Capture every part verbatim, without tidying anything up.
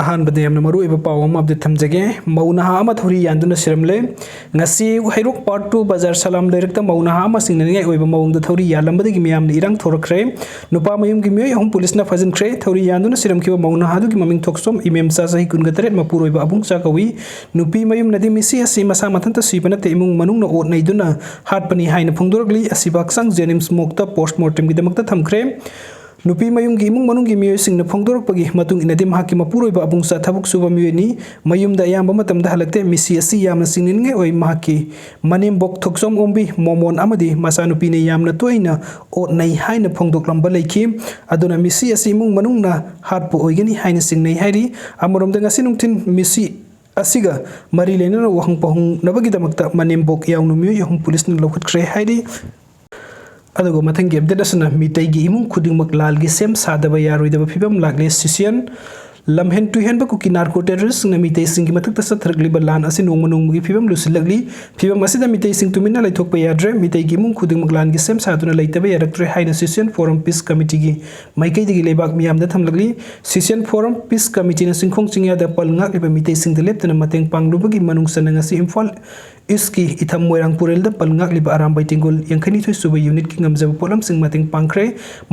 ꯑꯍꯥꯟꯕꯗ ꯌꯥꯝꯅ ꯃꯔꯨꯑꯣꯏꯕ ꯄꯥꯎ ꯑꯃ ꯑꯞꯗꯦꯠ ꯊꯝꯖꯒꯦ꯫ ꯃꯧ ꯅꯍꯥ ꯑꯃ ꯊꯧꯔꯤ ꯌꯥꯟꯗꯨꯅ ꯁꯤꯔꯝꯂꯦ꯫ ꯉꯁꯤ ꯍꯩꯔꯣꯛ ꯄꯥꯔꯠ ꯇꯨ ꯕꯖꯥꯔ ꯁꯂꯥꯝ ꯂꯩꯔꯛꯇ ꯃꯧ ꯅꯍꯥ ꯑꯃ ꯆꯤꯡꯅꯅꯤꯡꯉꯥꯏ ꯑꯣꯏꯕ ꯃꯑꯣꯡꯗ ꯊꯧꯔꯤ ꯌꯥꯜꯂꯝꯕꯗꯒꯤ ꯃꯤꯌꯥꯝꯅ ꯏꯔꯥꯡ ꯊꯣꯔꯛꯈ꯭ꯔꯦ꯫ ꯅꯨꯄꯥ ꯃꯌꯨꯝꯒꯤ ꯃꯤꯑꯣꯏ ꯑꯍꯨꯝ ꯄꯨꯂꯤꯁꯅ ꯐꯥꯖꯤꯟꯈ꯭ꯔꯦ꯫ ꯊꯧꯔꯤ ꯌꯥꯟꯗꯨꯅ ꯁꯤꯔꯝꯈꯤꯕ ꯃꯧ ꯅꯍꯥꯗꯨꯒꯤ ꯃꯃꯤꯡ ꯊꯣꯛꯆꯣꯝ ꯏꯃꯦꯝꯆꯥ, ꯆꯍꯤ ꯀꯨꯟꯒ ꯇꯔꯦꯠ, ꯃꯄꯨꯔꯣꯏꯕ ꯑꯕꯨꯡꯆꯥ ꯀꯧꯏ꯫ ꯅꯨꯄꯤ ꯃꯌꯨꯝꯅꯗꯤ ꯃꯤꯁꯤ ꯑꯁꯤ ꯃꯁꯥ ꯃꯊꯟꯇ ꯁꯤꯕ ꯅꯠꯇꯦ, ꯏꯃꯨꯡ ꯃꯅꯨꯡꯅ ꯑꯣꯠ ꯅꯩꯗꯨꯅ ꯍꯥꯠꯄꯅꯤ ꯍꯥꯏꯅ ꯐꯣꯡꯗꯣꯔꯛꯂꯤ꯫ ꯑꯁꯤꯕ ꯍꯛꯆꯥꯡ ꯖꯦꯅꯤꯝꯁ ꯃꯣꯔꯒꯇ ꯄꯣꯁꯠꯃꯣꯔꯇꯦꯝꯒꯤꯗꯃꯛꯇ ꯊꯝꯈ꯭ꯔꯦ꯫ ꯅꯨꯄꯤ ꯃꯌꯨꯝꯒꯤ ꯏꯃꯨꯡ ꯃꯅꯨꯡꯒꯤ ꯃꯤꯑꯣꯏꯁꯤꯡꯅ ꯐꯣꯡꯗꯣꯔꯛꯄꯒꯤ ꯃꯇꯨꯡ ꯏꯟꯅꯗꯤ, ꯃꯍꯥꯛꯀꯤ ꯃꯄꯨꯔꯣꯏꯕ ꯑꯕꯨꯡꯆꯥ ꯊꯕꯛ ꯁꯨꯕ ꯃꯤꯑꯣꯏꯅꯤ꯫ ꯃꯌꯨꯝꯗ ꯑꯌꯥꯝꯕ ꯃꯇꯝꯗ ꯍꯜꯂꯛꯇꯦ꯫ ꯃꯤꯁꯤ ꯑꯁꯤ ꯌꯥꯝꯅ ꯆꯤꯡꯅꯅꯤꯡꯉꯥꯏ ꯑꯣꯏ꯫ ꯃꯍꯥꯛꯀꯤ ꯃꯅꯦꯝꯕꯣꯛ ꯊꯣꯛꯆꯣꯝ ꯑꯣꯝꯕꯤ ꯃꯣꯃꯣꯟ ꯑꯃꯗꯤ ꯃꯆꯥꯅꯨꯄꯤꯅ ꯌꯥꯝꯅ ꯇꯣꯏꯅ ꯑꯣꯠꯅꯩ ꯍꯥꯏꯅ ꯐꯣꯡꯗꯣꯛꯂꯝꯕ ꯂꯩꯈꯤ꯫ ꯑꯗꯨꯅ ꯃꯤꯁꯤ ꯑꯁꯤ ꯏꯃꯨꯡ ꯃꯅꯨꯡꯅ ꯍꯥꯠꯄ ꯑꯣꯏꯒꯅꯤ ꯍꯥꯏꯅ ꯆꯤꯡꯅꯩ ꯍꯥꯏꯔꯤ꯫ ꯑꯃꯔꯣꯝꯗ, ꯉꯁꯤ ꯅꯨꯡꯊꯤꯜ ꯃꯤꯁꯤ ꯑꯁꯤꯒ ꯃꯔꯤ ꯂꯩꯅꯅ ꯋꯥꯍꯪ ꯄꯥꯎꯍꯪꯅꯕꯒꯤꯗꯃꯛꯇ ꯃꯅꯦꯝꯕꯣꯛ ꯌꯥꯎꯅ ꯃꯤꯑꯣꯏ ꯑꯍꯨꯝ ꯄꯨꯂꯤꯁꯅ ꯂꯧꯈꯠꯈ꯭ꯔꯦ ꯍꯥꯏꯔꯤ꯫ ꯑꯗꯨꯒ ꯃꯊꯪꯒꯤ ꯑꯞꯗꯦꯠ ꯑꯁꯤꯅ ꯃꯤꯇꯩꯒꯤ ꯏꯃꯨꯡ ꯈꯨꯗꯤꯡꯃꯛ ꯂꯥꯟꯒꯤ ꯁꯦꯝ ꯁꯥꯗꯕ ꯌꯥꯔꯣꯏꯗꯕ ꯐꯤꯕꯝ ꯂꯥꯛꯂꯦ꯫ ꯁꯤꯁꯤꯌꯟ ꯂꯝꯍꯦꯟ ꯇꯨꯍꯦꯟꯕ ꯀꯨꯀꯤ ꯅꯥꯔꯀꯣ ꯇꯦꯔꯣꯔꯤꯁꯁꯤꯡꯅ ꯃꯤꯇꯩꯁꯤꯡꯒꯤ ꯃꯊꯛꯇ ꯆꯠꯊꯔꯛꯂꯤꯕ ꯂꯥꯟ ꯑꯁꯤ ꯅꯣꯡꯃ ꯅꯣꯡꯃꯒꯤ ꯐꯤꯕꯝ ꯂꯨꯁꯤꯜꯂꯛꯂꯤ꯫ ꯐꯤꯕꯝ ꯑꯁꯤꯗ ꯃꯤꯇꯩꯁꯤꯡ ꯇꯨꯃꯤꯟꯅ ꯂꯩꯊꯣꯛꯄ ꯌꯥꯗ꯭ꯔꯦ꯫ ꯃꯤꯇꯩꯒꯤ ꯏꯃꯨꯡ ꯈꯨꯗꯤꯡꯃꯛ ꯂꯥꯟꯒꯤ ꯁꯦꯝ ꯁꯥꯗꯨꯅ ꯂꯩꯇꯕ ꯌꯥꯔꯛꯇ꯭ꯔꯦ ꯍꯥꯏꯅ ꯁꯤꯁꯤꯌꯟ ꯐꯣꯔꯝ ꯄꯤꯁ ꯀꯃꯤꯇꯤꯒꯤ ꯃꯥꯏꯀꯩꯗꯒꯤ ꯂꯩꯕꯥꯛ ꯃꯤꯌꯥꯝꯗ ꯊꯝꯂꯛꯂꯤ꯫ ꯁꯤꯁꯤꯌꯟ ꯐꯣꯔꯝ ꯄꯤꯁ ꯀꯃꯤꯇꯤꯅ ꯆꯤꯡꯈꯣꯡ ꯆꯤꯡꯌꯥꯗ ꯄꯜ ꯉꯥꯛꯂꯤꯕ ꯃꯤꯇꯩꯁꯤꯡꯗ ꯂꯦꯞꯇꯅ ꯃꯇꯦꯡ ꯄꯥꯡꯂꯨꯕꯒꯤ ꯃꯅꯨꯡ ꯆꯟꯅ ꯉꯁꯤ ꯏꯝꯐꯥꯜ ꯏꯁꯀꯤ ꯏꯊꯝ ꯃꯣꯏꯔꯥꯡ ꯄꯨꯔꯦꯜꯗ ꯄꯜ ꯉꯥꯛꯂꯤꯕ ꯑꯔꯥꯝꯕꯥꯏ ꯇꯦꯡꯒꯣꯜ ꯌꯥꯡꯈꯩꯅꯤꯊꯣꯏ ꯁꯨꯕ ꯌꯨꯅꯤꯠꯀꯤ ꯉꯝꯖꯕ ꯄꯣꯠꯂꯝꯁꯤꯡ ꯃꯇꯦꯡ ꯄꯥꯡꯈ꯭ꯔꯦ꯫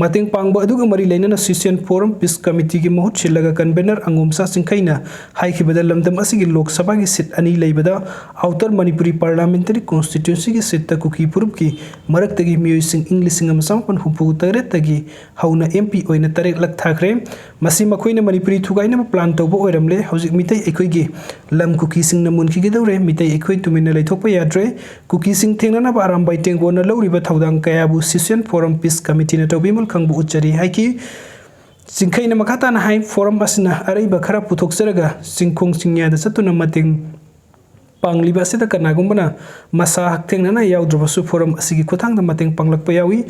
ꯃꯇꯦꯡ ꯄꯥꯡꯕ ꯑꯗꯨꯒ ꯃꯔꯤ ꯂꯩꯅꯅ ꯁꯤꯁꯤꯌꯟ ꯐꯣꯔꯝ ꯄꯤꯁ ꯀꯃꯤꯇꯤꯒꯤ ꯃꯍꯨꯠ ꯁꯤꯜꯂꯒ ꯀꯟꯚꯦꯅꯔ ꯑꯉꯣꯝꯁꯥ ꯆꯤꯡꯈꯩꯅ ꯍꯥꯏꯈꯤꯕꯗ, ꯂꯝꯗꯝ ꯑꯁꯤꯒꯤ ꯂꯣꯛ ꯁꯚꯥꯒꯤ ꯁꯤꯠ ꯑꯅꯤ ꯂꯩꯕꯗ ꯑꯥꯎꯇꯔ ꯃꯅꯤꯄꯨꯔꯤ ꯄꯥꯔꯂꯥꯃꯦꯟꯇꯔꯤ ꯀꯣꯟꯁꯇꯤꯇ꯭ꯌꯨꯟꯁꯤꯒꯤ ꯁꯤꯠꯇ ꯀꯨꯀꯤ ꯐꯨꯔꯨꯞꯀꯤ ꯃꯔꯛꯇꯒꯤ ꯃꯤꯑꯣꯏꯁꯤꯡ ꯏꯪ ꯂꯤꯁꯤꯡ ꯑꯃ ꯆꯃꯥꯄꯟ ꯍꯨꯝꯐꯨ ꯇꯔꯦꯠꯇꯒꯤ ꯍꯧꯅ ꯑꯦꯝ ꯄꯤ ꯑꯣꯏꯅ ꯇꯔꯦꯠꯂꯛ ꯊꯥꯈ꯭ꯔꯦ꯫ ꯃꯁꯤ ꯃꯈꯣꯏꯅ ꯃꯅꯤꯄꯨꯔꯤ ꯊꯨꯒꯥꯏꯅꯕ ꯄ꯭ꯂꯥꯟ ꯇꯧꯕ ꯑꯣꯏꯔꯝꯂꯦ꯫ ꯍꯧꯖꯤꯛ ꯃꯤꯇꯩ ꯑꯩꯈꯣꯏꯒꯤ ꯂꯝ ꯀꯨꯀꯤꯁꯤꯡꯅ ꯃꯨꯟꯈꯤꯒꯗꯧꯔꯦ꯫ ꯃꯤꯇꯩ ꯑꯩꯈꯣꯏ ꯇꯨꯃꯤꯟꯅ ꯂꯩꯊꯣꯛꯄ ꯌꯥꯗ꯭ꯔꯦ꯫ ꯀꯨꯀꯤꯁꯤꯡ ꯊꯦꯡꯅꯅꯕ ꯑꯔꯥꯝꯕꯥꯏ ꯇꯦꯡꯒꯣꯜꯅ ꯂꯧꯔꯤꯕ ꯊꯧꯗꯥꯡ ꯀꯌꯥꯕꯨ ꯁꯤꯁꯤꯌꯟ ꯐꯣꯔꯝ ꯄꯤꯁ ꯀꯃꯤꯇꯤꯅ ꯇꯧꯕꯤꯃꯜ ꯈꯪꯕ ꯎꯠꯆꯔꯤ ꯍꯥꯏꯈꯤ꯫ ꯆꯤꯡꯈꯩꯅ ꯃꯈꯥ ꯇꯥꯅ ꯍꯥꯏ, ꯐꯣꯔꯝ ꯑꯁꯤꯅ ꯑꯔꯩꯕ ꯈꯔ ꯄꯨꯊꯣꯛꯆꯔꯒ ꯆꯤꯡꯈꯣꯡ ꯆꯤꯡꯌꯥꯗ ꯆꯠꯇꯨꯅ ꯃꯇꯦꯡ ꯄꯥꯡꯂꯤꯕ ꯑꯁꯤꯗ ꯀꯅꯥꯒꯨꯝꯕꯅ ꯃꯁꯥ ꯍꯛꯊꯦꯡꯅꯅ ꯌꯥꯎꯗ꯭ꯔꯕꯁꯨ ꯐꯣꯔꯝ ꯑꯁꯤꯒꯤ ꯈꯨꯠꯊꯥꯡꯗ ꯃꯇꯦꯡ ꯄꯥꯡꯂꯛꯄ ꯌꯥꯎꯏ꯫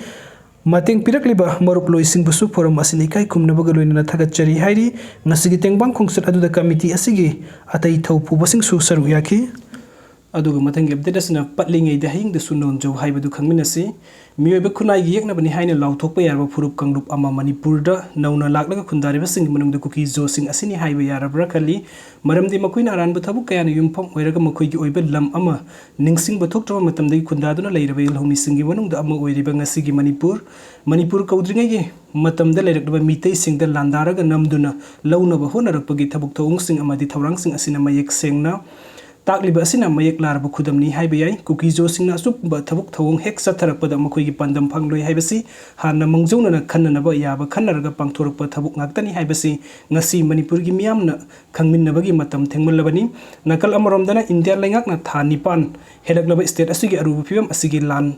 ꯃꯇꯦꯡ ꯄꯤꯔꯛꯂꯤꯕ ꯃꯔꯨꯞꯂꯣꯏꯁꯤꯡꯕꯨꯁꯨ ꯐꯣꯔꯝ ꯑꯁꯤꯅ ꯏꯀꯥꯏ ꯈꯨꯝꯅꯕꯒ ꯂꯣꯏꯅꯅ ꯊꯥꯒꯠꯆꯔꯤ ꯍꯥꯏꯔꯤ꯫ ꯉꯁꯤꯒꯤ ꯇꯦꯡꯕꯥꯡ ꯈꯣꯡꯆꯠ ꯑꯗꯨꯗ ꯀꯃꯤꯇꯤ ꯑꯁꯤꯒꯤ ꯑꯇꯩ ꯊꯧ ꯄꯨꯕꯁꯤꯡꯁꯨ ꯁꯔꯨꯛ ꯌꯥꯈꯤ꯫ ꯑꯗꯨꯒ ꯃꯊꯪꯒꯤ ꯑꯞꯗꯦꯠ ꯑꯁꯤꯅ ꯄꯠꯂꯤꯉꯩꯗ ꯍꯌꯤꯡꯗꯁꯨ ꯅꯣꯟꯖꯧ ꯍꯥꯏꯕꯗꯨ ꯈꯪꯃꯤꯟꯅꯁꯤ꯫ ꯃꯤꯑꯣꯏꯕ ꯈꯨꯟꯅꯥꯏꯒꯤ ꯌꯦꯛꯅꯕꯅꯤ ꯍꯥꯏꯅ ꯂꯥꯎꯊꯣꯛꯄ ꯌꯥꯔꯕ ꯐꯨꯔꯨꯞ ꯀꯥꯡꯂꯨꯞ ꯑꯃ ꯃꯅꯤꯄꯨꯔꯗ ꯅꯧꯅ ꯂꯥꯛꯂꯒ ꯈꯨꯟꯗꯥꯔꯤꯕꯁꯤꯡꯒꯤ ꯃꯅꯨꯡꯗ ꯀꯨꯀꯤ ꯖꯣꯁꯤꯡ ꯑꯁꯤꯅꯤ ꯍꯥꯏꯕ ꯌꯥꯔꯕ꯭ꯔꯥ ꯈꯜꯂꯤ꯫ ꯃꯔꯝꯗꯤ ꯃꯈꯣꯏꯅ ꯑꯔꯥꯟꯕ ꯊꯕꯛ ꯀꯌꯥꯅ ꯌꯨꯝꯐꯝ ꯑꯣꯏꯔꯒ ꯃꯈꯣꯏꯒꯤ ꯑꯣꯏꯕ ꯂꯝ ꯑꯃ ꯅꯤꯡꯁꯤꯡꯕ ꯊꯣꯛꯇ꯭ꯔꯕ ꯃꯇꯝꯗꯒꯤ ꯈꯨꯟꯗꯥꯗꯨꯅ ꯂꯩꯔꯕ ꯂꯧꯃꯤꯁꯤꯡꯒꯤ ꯃꯅꯨꯡꯗ ꯑꯃ ꯑꯣꯏꯔꯤꯕ ꯉꯁꯤꯒꯤ ꯃꯅꯤꯄꯨꯔ, ꯃꯅꯤꯄꯨꯔ ꯀꯧꯗ꯭ꯔꯤꯉꯩꯒꯤ ꯃꯇꯝꯗ ꯂꯩꯔꯛꯂꯕ ꯃꯤꯇꯩꯁꯤꯡꯗ ꯂꯥꯟꯗꯥꯔꯒ ꯅꯝꯗꯨꯅ ꯂꯧꯅꯕ ꯍꯣꯠꯅꯔꯛꯄꯒꯤ ꯊꯕꯛ ꯊꯧꯑꯣꯡꯁꯤꯡ ꯑꯃꯗꯤ ꯊꯧꯔꯥꯡꯁꯤꯡ ꯑꯁꯤꯅ ꯃꯌꯦꯛ ꯁꯦꯡꯅ ꯇꯥꯛꯂꯤꯕ ꯑꯁꯤꯅ ꯃꯌꯦꯛ ꯂꯥꯔꯕ ꯈꯨꯗꯝꯅꯤ ꯍꯥꯏꯕ ꯌꯥꯏ꯫ ꯀꯨꯀꯤ ꯖꯣꯁꯤꯡꯅ ꯑꯆꯨꯝꯕ ꯊꯕꯛ ꯊꯧꯑꯣꯡ ꯍꯦꯛ ꯆꯠꯊꯔꯛꯄꯗ ꯃꯈꯣꯏꯒꯤ ꯄꯥꯟꯗꯝ ꯐꯪꯂꯣꯏ ꯍꯥꯏꯕꯁꯤ ꯍꯥꯟꯅ ꯃꯥꯡꯖꯧꯅꯅ ꯈꯟꯅꯅꯕ ꯌꯥꯕ ꯈꯟꯅꯔꯒ ꯄꯥꯡꯊꯣꯔꯛꯄ ꯊꯕꯛ ꯉꯥꯛꯇꯅꯤ ꯍꯥꯏꯕꯁꯤ ꯉꯁꯤ ꯃꯅꯤꯄꯨꯔꯒꯤ ꯃꯤꯌꯥꯝꯅ ꯈꯪꯃꯤꯟꯅꯕꯒꯤ ꯃꯇꯝ ꯊꯦꯡꯃꯜꯂꯕꯅꯤ꯫ ꯅꯥꯀꯜ ꯑꯃꯔꯣꯝꯗꯅ ꯏꯟꯗꯤꯌꯥ ꯂꯩꯉꯥꯛꯅ ꯊꯥ ꯅꯤꯄꯥꯟ ꯍꯦꯜꯂꯛꯂꯕ ꯁ꯭ꯇꯦꯠ ꯑꯁꯤꯒꯤ ꯑꯔꯨꯕ ꯐꯤꯕꯝ ꯑꯁꯤꯒꯤ ꯂꯥꯟ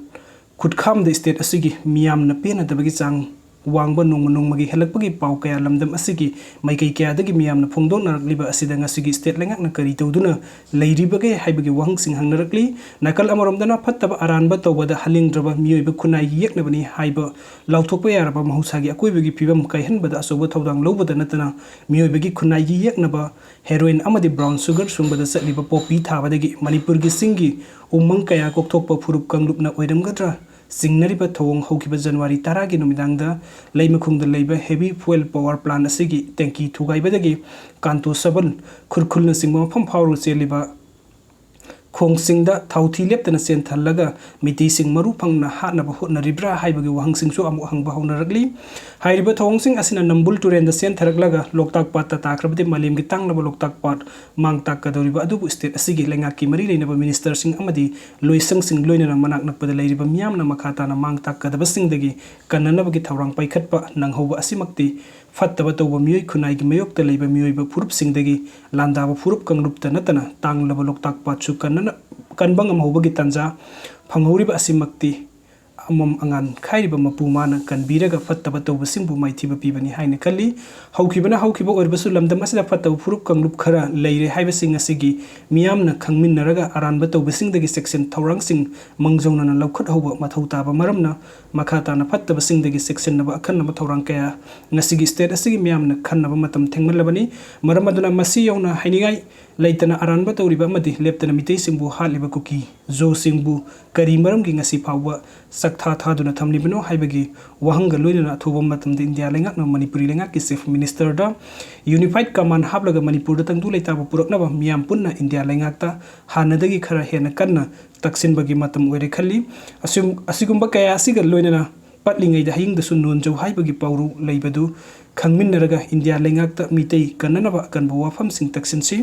ꯈꯨꯠꯈꯥꯝꯗ ꯁ꯭ꯇꯦꯠ ꯑꯁꯤꯒꯤ ꯃꯤꯌꯥꯝꯅ ꯄꯦꯟꯅꯗꯕꯒꯤ ꯆꯥꯡ ꯋꯥꯡꯕ ꯅꯣꯡꯃ ꯅꯣꯡꯃꯒꯤ ꯍꯦꯜꯂꯛꯄꯒꯤ ꯄꯥꯎ ꯀꯌꯥ ꯂꯝꯗꯝ ꯑꯁꯤꯒꯤ ꯃꯥꯏꯀꯩ ꯀꯌꯥꯗꯒꯤ ꯃꯤꯌꯥꯝꯅ ꯐꯣꯡꯗꯣꯛꯅꯔꯛꯂꯤꯕ ꯑꯁꯤꯗ ꯉꯁꯤꯒꯤ ꯁ꯭ꯇꯦꯠ ꯂꯩꯉꯥꯛꯅ ꯀꯔꯤ ꯇꯧꯗꯨꯅ ꯂꯩꯔꯤꯕꯒꯦ ꯍꯥꯏꯕꯒꯤ ꯋꯥꯍꯪꯁꯤꯡ ꯍꯪꯅꯔꯛꯂꯤ꯫ ꯅꯥꯀꯜ ꯑꯃꯔꯣꯝꯗꯅ ꯐꯠꯇꯕ ꯑꯔꯥꯟꯕ ꯇꯧꯕꯗ ꯍꯟꯅꯤꯡꯗ꯭ꯔꯕ ꯃꯤꯑꯣꯏꯕ ꯈꯨꯟꯅꯥꯏꯒꯤ ꯌꯦꯛꯅꯕꯅꯤ ꯍꯥꯏꯕ ꯂꯥꯎꯊꯣꯛꯄ ꯌꯥꯔꯕ ꯃꯍꯧꯁꯥꯒꯤ ꯑꯀꯣꯏꯕꯒꯤ ꯐꯤꯕꯝ ꯀꯥꯏꯍꯟꯕꯗ ꯑꯆꯧꯕ ꯊꯧꯗꯥꯡ ꯂꯧꯕꯗ ꯅꯠꯇꯅ ꯃꯤꯑꯣꯏꯕꯒꯤ ꯈꯨꯟꯅꯥꯏꯒꯤ ꯌꯦꯛꯅꯕ ꯍꯦꯔꯣꯏꯟ ꯑꯃꯗꯤ ꯕ꯭ꯔꯥꯎꯟ ꯁꯨꯒꯔ ꯁꯨꯡꯕꯗ ꯆꯠꯂꯤꯕ ꯄꯣꯄꯤ ꯊꯥꯕꯗꯒꯤ ꯃꯅꯤꯄꯨꯔꯒꯤ ꯆꯤꯡꯒꯤ ꯎꯃꯪ ꯀꯌꯥ ꯀꯣꯛꯊꯣꯛꯄ ꯐꯨꯔꯨꯞ ꯀꯥꯡꯂꯨꯞꯅ ꯑꯣꯏꯔꯝꯒꯗ꯭ꯔꯥ ꯆꯤꯡꯅꯔꯤꯕ ꯊꯧꯑꯣꯡ ꯍꯧꯈꯤꯕ ꯖꯅꯋꯥꯔꯤ ꯇꯔꯥꯒꯤ ꯅꯨꯃꯤꯗꯥꯡꯗ ꯂꯩꯃꯈꯣꯡꯗ ꯂꯩꯕ heavy fuel power plant ꯑꯁꯤꯒꯤ ꯇꯦꯡꯀꯤ ꯊꯨꯒꯥꯏꯕꯗꯒꯤ ꯀꯥꯟꯇꯣ ꯁꯕꯜ, ꯈꯨꯔꯈꯨꯜꯅꯆꯤꯡꯕ ꯃꯐꯝ ꯐꯥꯎꯔꯒ ꯆꯦꯜꯂꯤꯕ ꯈꯣꯡꯁꯤꯡꯗ ꯊꯥꯎꯊꯤ ꯂꯦꯞꯇꯅ ꯆꯦꯟꯊꯜꯂꯒ ꯃꯤꯇꯩꯁꯤꯡ ꯃꯔꯨ ꯐꯪꯅ ꯍꯥꯠꯅꯕ ꯍꯣꯠꯅꯔꯤꯕ꯭ꯔꯥ ꯍꯥꯏꯕꯒꯤ ꯋꯥꯍꯪꯁꯤꯡꯁꯨ ꯑꯃꯨꯛ ꯍꯪꯕ ꯍꯧꯅꯔꯛꯂꯤ꯫ ꯍꯥꯏꯔꯤꯕ ꯊꯧꯑꯣꯡꯁꯤꯡ ꯑꯁꯤꯅ ꯅꯝꯕꯨꯜ ꯇꯨꯔꯦꯜꯗ ꯆꯦꯟꯊꯔꯛꯂꯒ ꯂꯣꯛꯇꯥꯛ ꯄꯥꯠꯇ ꯇꯥꯈ꯭ꯔꯕꯗꯤ ꯃꯥꯂꯦꯝꯒꯤ ꯇꯥꯡꯂꯕ ꯂꯣꯛꯇꯥꯛ ꯄꯥꯠ ꯃꯥꯡ ꯇꯥꯛꯀꯗꯧꯔꯤꯕ ꯑꯗꯨꯕꯨ ꯁ꯭ꯇꯦꯠ ꯑꯁꯤꯒꯤ ꯂꯩꯉꯥꯛꯀꯤ ꯃꯔꯤ ꯂꯩꯅꯕ ꯃꯤꯅꯤꯁꯇꯔꯁꯤꯡ ꯑꯃꯗꯤ ꯂꯣꯏꯁꯪꯁꯤꯡ ꯂꯣꯏꯅꯅ ꯃꯅꯥꯛ ꯅꯛꯄꯗ ꯂꯩꯔꯤꯕ ꯃꯤꯌꯥꯝꯅ ꯃꯈꯥ ꯇꯥꯅ ꯃꯥꯡ ꯇꯥꯛꯀꯗꯕꯁꯤꯡꯗꯒꯤ ꯀꯟꯅꯅꯕꯒꯤ ꯊꯧꯔꯥꯡ ꯄꯥꯏꯈꯠꯄ ꯅꯪꯍꯧꯕ ꯑꯁꯤꯃꯛꯇꯤ ꯐꯠꯇꯕ ꯇꯧꯕ ꯃꯤꯑꯣꯏ ꯈꯨꯟꯅꯥꯏꯒꯤ ꯃꯥꯌꯣꯛꯇ ꯂꯩꯕ ꯃꯤꯑꯣꯏꯕ ꯐꯨꯔꯨꯞꯁꯤꯡꯗꯒꯤ ꯂꯥꯟꯗꯥꯕ ꯐꯨꯔꯨꯞ ꯀꯥꯡꯂꯨꯞꯇ ꯅꯠꯇꯅ ꯇꯥꯡꯂꯕ ꯂꯣꯛꯇꯥꯛ ꯄꯥꯠꯁꯨ ꯀꯟꯅꯅ-, ꯀꯟꯕ ꯉꯝꯍꯧꯕꯒꯤ ꯇꯥꯟꯖꯥ ꯐꯪꯍꯧꯔꯤꯕ ꯑꯁꯤꯃꯛꯇꯤ ꯑꯃꯝ ꯑꯉꯥꯟ ꯈꯥꯏꯔꯤꯕ ꯃꯄꯨ ꯃꯥꯅ ꯀꯟꯕꯤꯔꯒ ꯐꯠꯇꯕ ꯇꯧꯕꯁꯤꯡꯕꯨ ꯃꯥꯏꯊꯤꯕ ꯄꯤꯕꯅꯤ ꯍꯥꯏꯅ ꯈꯜꯂꯤ꯫ ꯍꯧꯈꯤꯕꯅ ꯍꯧꯈꯤꯕ ꯑꯣꯏꯔꯕꯁꯨ ꯂꯝꯗꯝ ꯑꯁꯤꯗ ꯐꯠꯇꯕ ꯐꯨꯔꯨꯞ ꯀꯥꯡꯂꯨꯞ ꯈꯔ ꯂꯩꯔꯦ ꯍꯥꯏꯕꯁꯤ ꯉꯁꯤꯒꯤ ꯃꯤꯌꯥꯝꯅ ꯈꯪꯃꯤꯟꯅꯔꯒ ꯑꯔꯥꯟꯕ ꯇꯧꯕꯁꯤꯡꯗꯒꯤ ꯆꯦꯛꯁꯤꯟ ꯊꯧꯔꯥꯡꯁꯤꯡ ꯃꯥꯡꯖꯧꯅꯅ ꯂꯧꯈꯠꯍꯧꯕ ꯃꯊꯧ ꯇꯥꯕ ꯃꯔꯝꯅ ꯃꯈꯥ ꯇꯥꯅ ꯐꯠꯇꯕꯁꯤꯡꯗꯒꯤ ꯆꯦꯛꯁꯤꯟꯅꯕ ꯑꯈꯟꯅꯕ ꯊꯧꯔꯥꯡ ꯀꯌꯥ ꯉꯁꯤꯒꯤ state ꯑꯁꯤꯒꯤ ꯃꯤꯌꯥꯝꯅ ꯈꯟꯅꯕ ꯃꯇꯝ ꯊꯦꯡꯃꯜꯂꯕꯅꯤ꯫ ꯃꯔꯝ ꯑꯗꯨꯅ ꯃꯁꯤ ꯌꯧꯅ ꯍꯥꯏꯅꯤꯡꯉꯥꯏ ꯂꯩꯇꯅ ꯑꯔꯥꯟꯕ ꯇꯧꯔꯤꯕ ꯑꯃꯗꯤ ꯂꯦꯞꯇꯅ ꯃꯤꯇꯩꯁꯤꯡꯕꯨ ꯍꯥꯠꯂꯤꯕ ꯀꯨꯀꯤ ꯖꯣꯁꯤꯡꯕꯨ ꯀꯔꯤ ꯃꯔꯝꯒꯤ ꯉꯁꯤ ꯐꯥꯎꯕ ꯆꯥꯛꯊꯥ ꯊꯥꯗꯨꯅ ꯊꯝꯂꯤꯕꯅꯣ ꯍꯥꯏꯕꯒꯤ ꯋꯥꯍꯪꯒ ꯂꯣꯏꯅꯅ ꯑꯊꯨꯕ ꯃꯇꯝꯗ ꯏꯟꯗꯤꯌꯥ ꯂꯩꯉꯥꯛꯅ ꯃꯅꯤꯄꯨꯔꯤ ꯂꯩꯉꯥꯛꯀꯤ Chief Minister ꯗ Unified Command ꯍꯥꯞꯂꯒ ꯃꯅꯤꯄꯨꯔꯗ ꯇꯪꯗꯨ ꯂꯩꯇꯥꯕ ꯄꯨꯔꯛꯅꯕ ꯃꯤꯌꯥꯝ ꯄꯨꯟꯅ ꯏꯟꯗꯤꯌꯥ ꯂꯩꯉꯥꯛꯇ ꯍꯥꯟꯅꯗꯒꯤ ꯈꯔ ꯍꯦꯟꯅ ꯀꯟꯅ ꯇꯛꯁꯤꯟꯕꯒꯤ ꯃꯇꯝ ꯑꯣꯏꯔꯦ ꯈꯜꯂꯤ꯫ ꯑꯁꯤꯒꯨꯝ-, ꯑꯁꯤꯒꯨꯝꯕ ꯀꯌꯥ ꯑꯁꯤꯒ ꯂꯣꯏꯅꯅ ꯄꯠꯂꯤꯉꯩꯗ ꯍꯌꯤꯡꯗꯁꯨ ꯅꯣꯟꯖꯧ ꯍꯥꯏꯕꯒꯤ ꯄꯥꯎꯔꯧ ꯂꯩꯕꯗꯨ ꯈꯪꯃꯤꯟꯅꯔꯒ ꯏꯟꯗꯤꯌꯥ ꯂꯩꯉꯥꯛꯇ ꯃꯤꯇꯩ ꯀꯟꯅꯅꯕ ꯑꯀꯟꯕ ꯋꯥꯐꯝꯁꯤꯡ ꯇꯛꯁꯤꯟꯁꯤ꯫